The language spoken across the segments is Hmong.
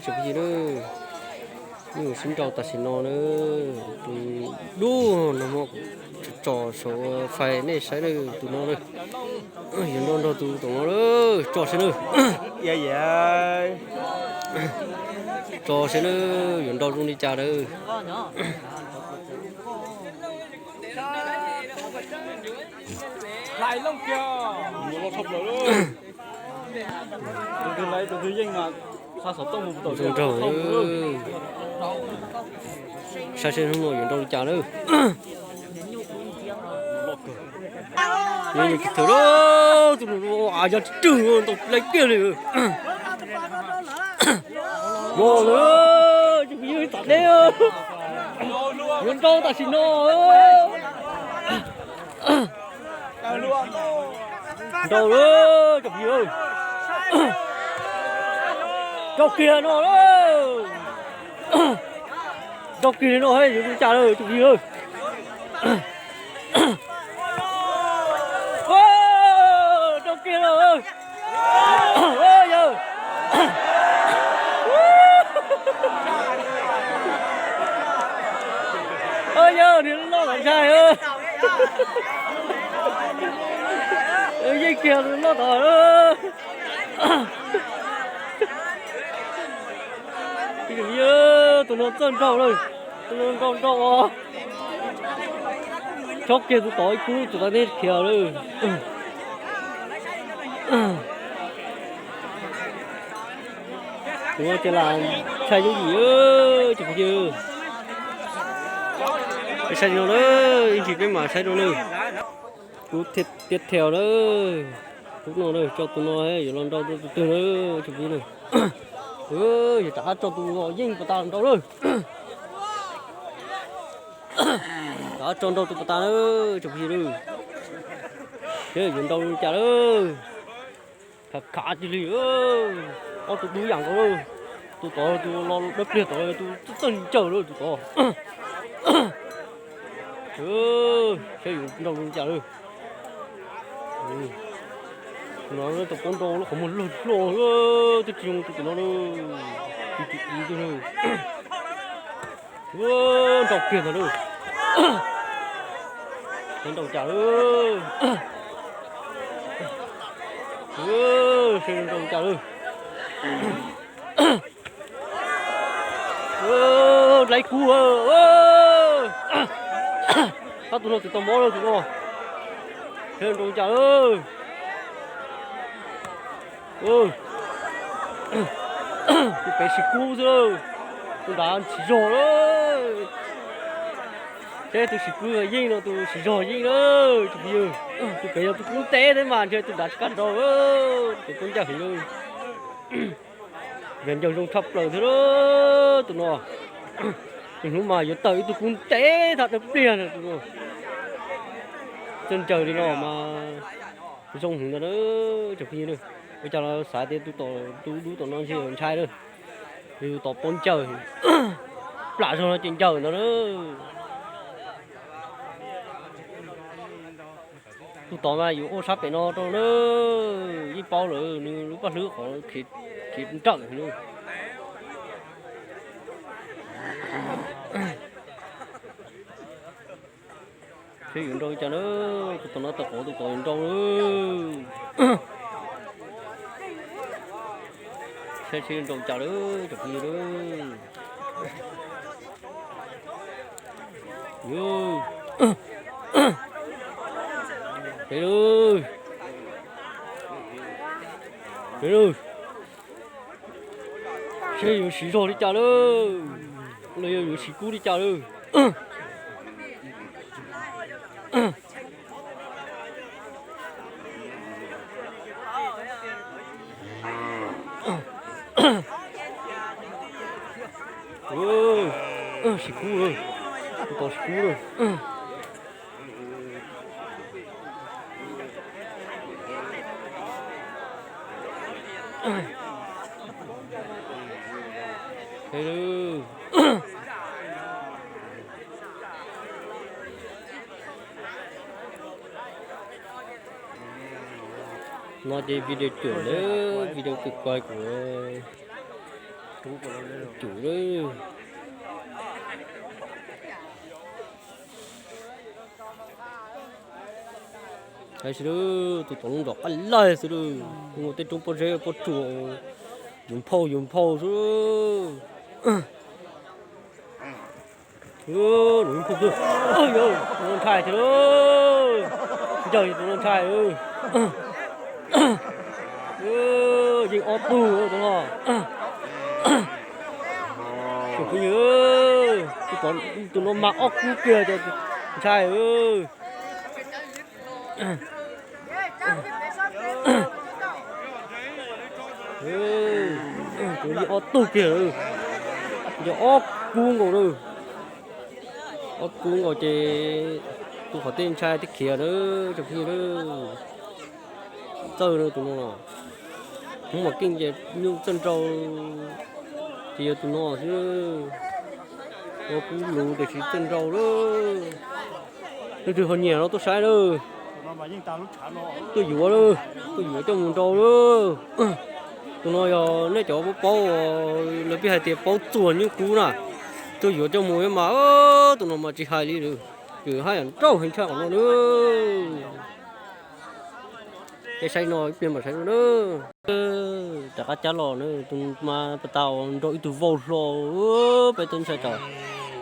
Tsoom phooj ywg na, nej mus sib nrau tam sim no na, tus dub no mas kuv tso saum fais nej saib na, tus no na, yuav nrau nrog tus tom no na, tso saib na, tso saib na, yuav nrau zoo li cas na. Zoo nraug. Saib seb hnub no yuav nrau li cas lawm. Nws kis thawm lawm, tus nws a yog tsis twg ntau lawm kiag li. Los lawm, tsoom phooj ywg, tam deb yuav nrau tam sim no. Nrau lawm tsoom phooj ywg, nrau kiag no lawm. Nrau kiag no yuav ua cas lawm tsoom phooj ywg. Nrau kiag no. Yawg, yawg, niag loj loj ntshai. Yeej kiag loj tod. Tus no txawj nrau lawm, tus no nrau nrau os. Chob kiag tus tod ib kub tus tod neb khiav lawm. Tus no ces lam ntshai yooj yim tsoom phooj ywg. Peb saib no na, ib ntsis peb mam saib dua na. Kub tiab thiab na, kub no na, tso tus no yuav los nrau tus twg na, tsoom phooj ywg na. Yuav rov qab tso tus yeej pas tas nrau lawm. Rov qab tso nrau tus pas tas na, tsoom phooj ywg na. Seb yuav nrau li cas lawm. Khav khav cia li, ob tug dub yam nkaus lawm. Tus tod tus los dawb pliag tod tus txawj ncaws lawm tus tod. Saib yuav nrau li cas lawm. No tau pob nrau lub qhov muag loj loj, twb tsis zoo tus no lawm. Tus tus tus lawm. Nrau kiag ntag lawm. Saib nrau cas lawm. Saib nrau cas lawm. Dlaib kub. Tab tus no tsis tau mob lawm tus no. Saib nrau cas lawm. Tus pem siv kub xwb lawm. Tus nrad siv zog lawm. Saib tus siv kub yeej no tus siv zog yeej lawm tsoom phooj ywg. Tus pem yog tus kub ntev thiab mas ntshe tus nrad tsis kam nrau. Tus kub ncaj heev lawm. Yog ncaws zoo tshaj plaws thiab tus no. Tus hnub mas yuav tawm ib tug kub ntev tag dawb pliag tus no. Txawj ncaws li no mas zoo heev ntag na tsoom phooj ywg na. Ua cas los xav tias tus dub tom no ntshe ntshai lawm. Yus tom pob ncaws, plam zog no ces ncaws ntag na. Tus tod mas yuav ua sab pem no rau na, yeej paub lawm nws lub paj hlwb qhov khiav nrawm na. Seb yuav nrau li cas na, tus tod no tawm qhov tus tod yuav nrau lawm. Saib seb yuav nrau li cas lawm tsoom phooj ywg lawm. Peb lawm. Peb lawm. Seb yuav siv zog li cas lawm, los yog yuav siv kub li cas lawm. Siv kub lawm, tus tod siv kub lawm. No ces video cuam lawm, video kws kuv, kuv Cus lawm. Saib xwb, tus tod lub nrom qab laig xwb lawm, muaj tej roob pob zeb pob tsuas, yus nphauj yus nphauj xwb. Nws nphauj xwb, tus no ntshai thiab, ncaws tus no ntshai. Yeej ob tug tus no. Tsoom phooj ywg, tus no mas ob kub kiag ces ntshai. Tus yeej ob tug kiag, yog ob kub nkaus lawm. Ob kub nkaus ces tus qhov tej ntshai thiab khiav na, tsoom phooj ywg na. Txawj na tus no los, Hmoob Mas Keej ces nyuj txawj nrau ces yog tus no xwb. Ua kub luv tiam sis txawj nrau lawm. Leej twg ho nyiam no tuaj saib lawm. Tuaj yuav lawm, tuaj yuav coj mus nrau lawm. Tus no yog nej cov paub paub, lawv pheej hais tias paub txuag nyuj kub na, tuaj yuav coj mus mas, tus no mas tsis hais li lawm, ces haj yam nrauj heev tshaj qhov no na. Ces saib no ib pliag mam saib na. Rov qab cab los na, tus mas pas tas uas nrau ib tug vauj hlo, peb twb ntshai tsam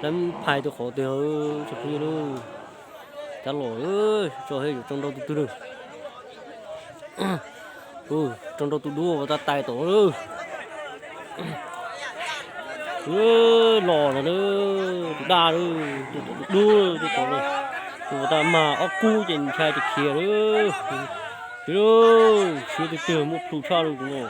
lawv phais tus qhov twg tsoom phooj ywg na. Cab los, tso yuav tso nrau tus twg na. Tso nrau tus dub uas tais tom na. Los lawm na, tus daj na, tus tom tus dub, tus tom na. Tus uas tas mag ob kub ces ntshai ces khiav na. Siab twg twg muaj plhu tshaj lawm tus no.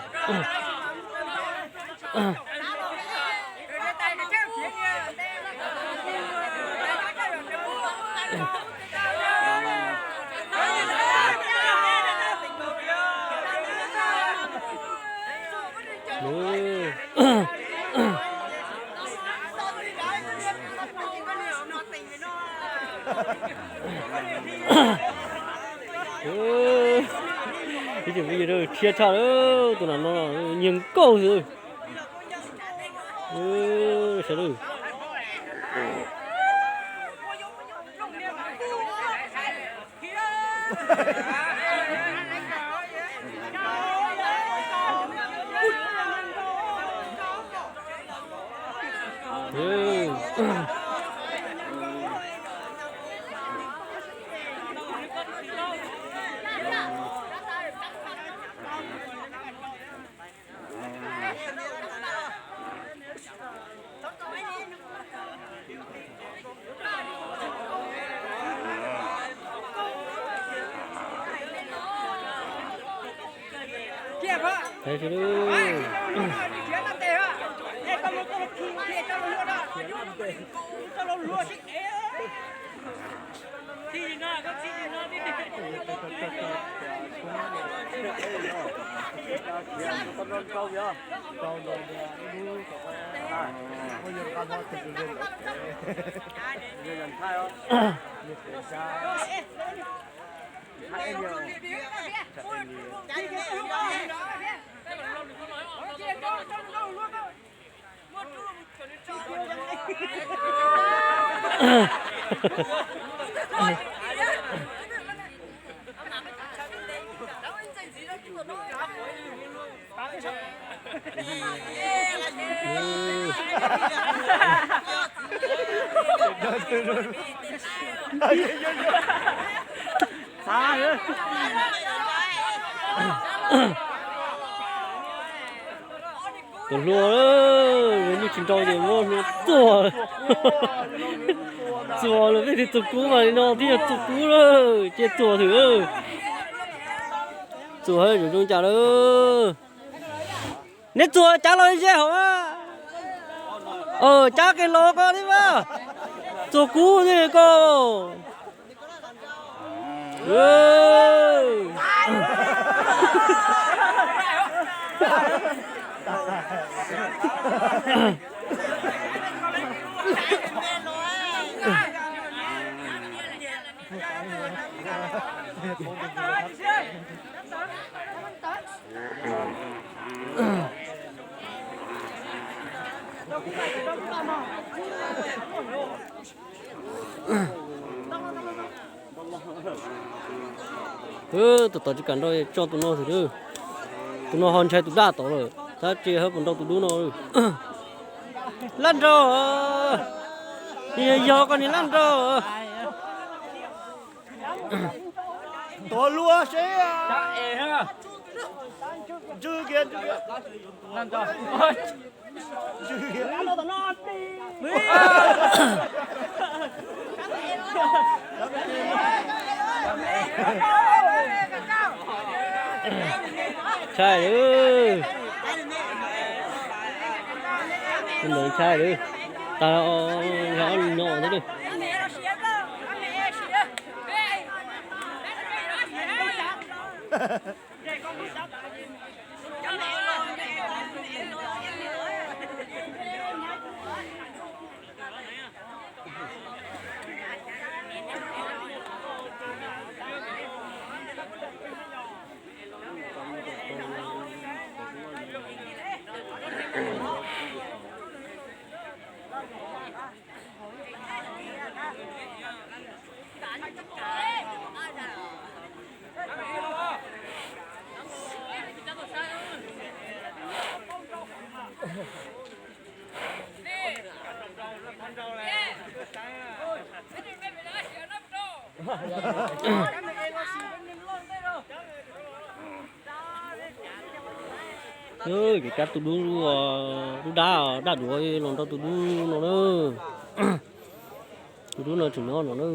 Ib tsoom phooj ywg, rhiab tshaj lawm, tus nam no nyiag nkauj xwb. Sawv daws. Tus hluas, nws tsis nrau ces muab hlua txuag. Txuag lawm, tej tug txuag kub mas li no thiaj yog txuag kub lawm, cia txuag thwm. Txuag zoo zoo cas lawm. Neb txuag cab los ze hauv. Cab kev los koj thiab mas. Txuag kub thiab koj. Tus tod tsis kam nrau tso tus no xwb. Tus no ho ntshai tus daj tod lawm, tab sis ho puas nrau tus dub no. Laj nrau, yog koj niag laj nrau. Tuav luag seb. Ntshai lawm. Ntshai lawm. Tag ob nyom thiab. Cov kab tus dub, dub dab, daj duav los nrau tus dub no na. Tus dub no tseem nyob no na.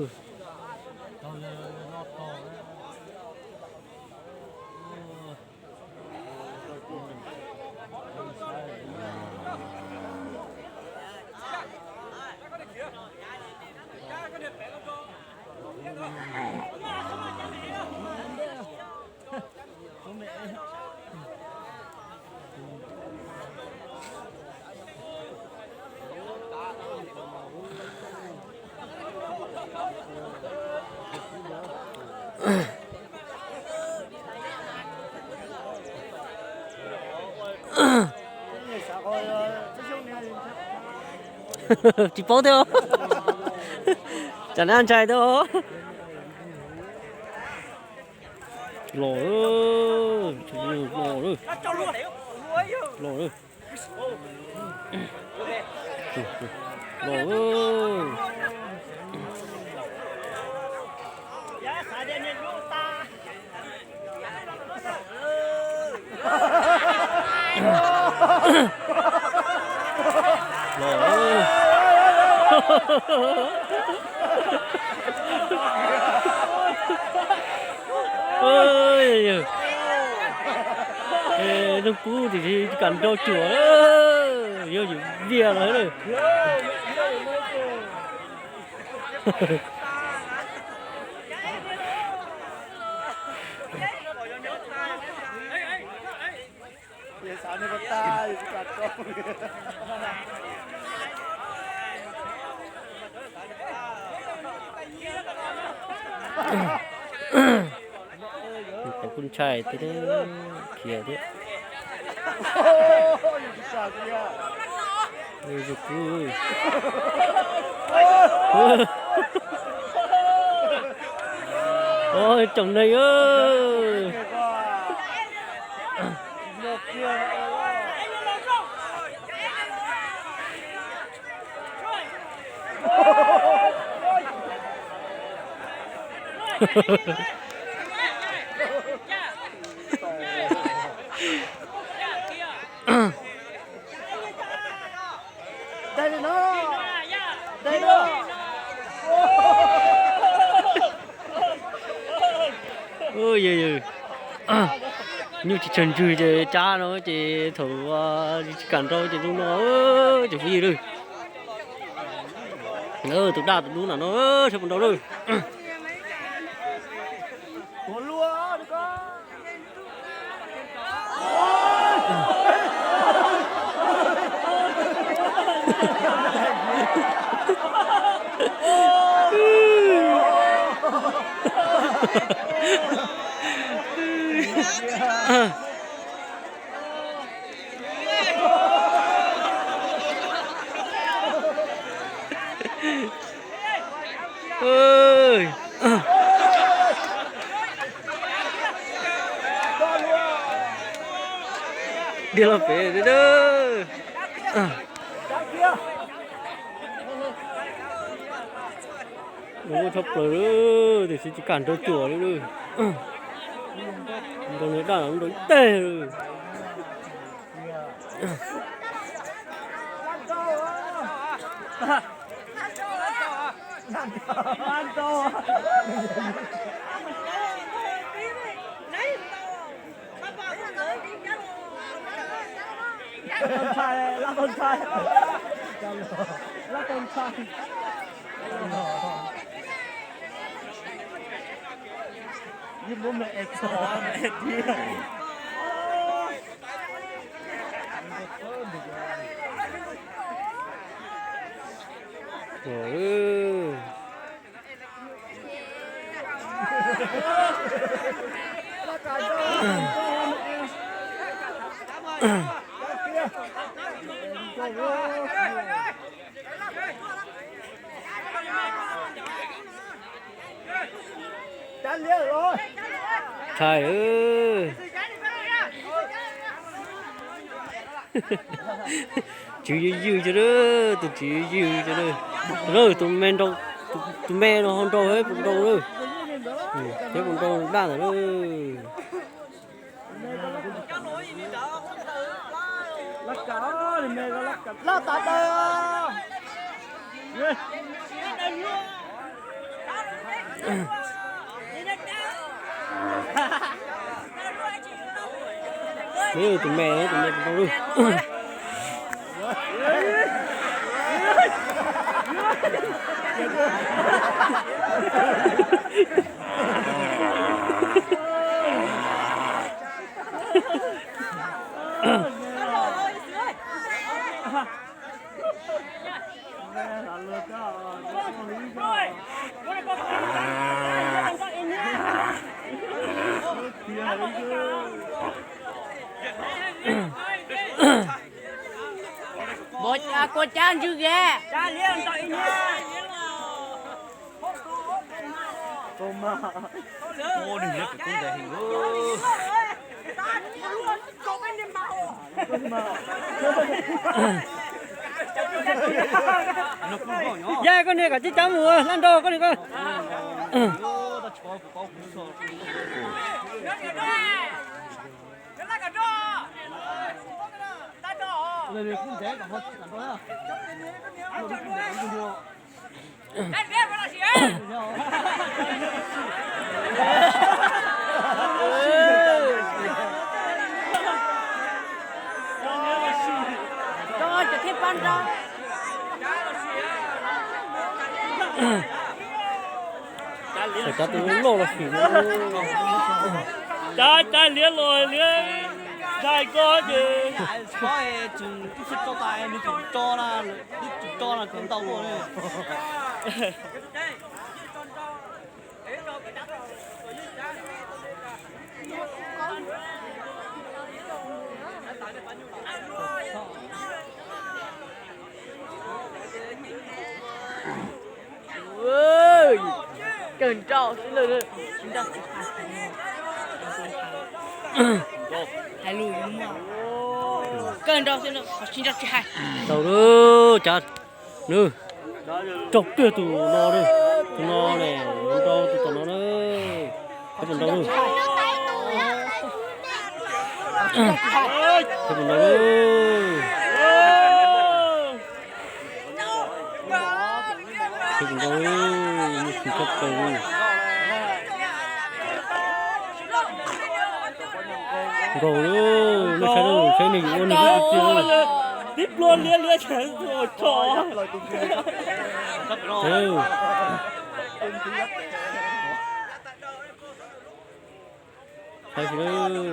Tsis paub thiab. Tsam no ntshai thiab. Los, los, los. Leej kub tiam sis tsis kam nrau cuam, yog yus vias los. Kuj ntshai thiab, khiav thiab. Tsoom neeg. Nyuj tsis tsawg ntswg ces cab no ces thaum tsis kam nrau ces zoo no ces phooj ywg lawm. Tus daj tus dub na no saib puas nrau lawm. Tiag los pem li na. Nrau tshaj plaws li, tiam sis tsis kam nrau cuam li. Nrau nws daj nrau teg li. Tshai. Tswv ywg ywg cov, tus tswv ywg ywg cov. Tus me nrau, tus me no ho nrau, pom nrau lawm, thiab pom nrau daj ntawm lawm. Tus me, tus me, tus me. Kua cab ntswg gab. Yog koj niag kom tib cab mus laj nrog koj niag koj. Cov tus loj los sim. Cab cab liab los liab, dai koj ces. Kawg nrau xwb lawm, tsis nrau tsis hais. Hais lus, kawg nrau xwb, tsis nrau tsis hais. Tau lawm, cas nws raug kiag tus no, tus no ne, nrau tus tom no na. Thiab puas nrau lawm? Thiab puas nrau lawm? Thiab puas nrau lawm? Muaj tus tshaj plaws li. Nkaus lawm, nej saib, saib nws yuav ua nws lub tiag. Tib pluag liab liab tso. Hais lawm.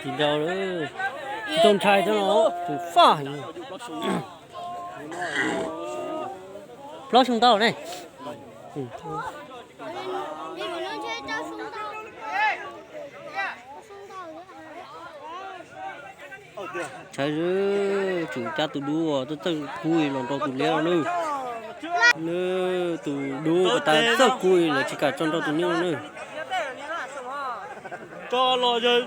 Tsis nrau lawm, tsis tau ntshai thiab los tus faj. Plaub xyoo ntau ne. Ib vim no ntshe rau xyoo ntau. Tshaib, tsum cab tus dub uas txawj txawj kub los nrau tus liab no nawb. Nawb, tus dub uas tas txawj kub lawv tsis kam tso nrau tus liab no nawb. Tso los yog,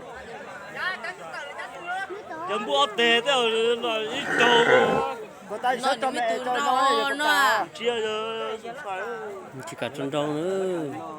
yog npua ob teg tej ib caug. Tsis kam tso nrau nawb.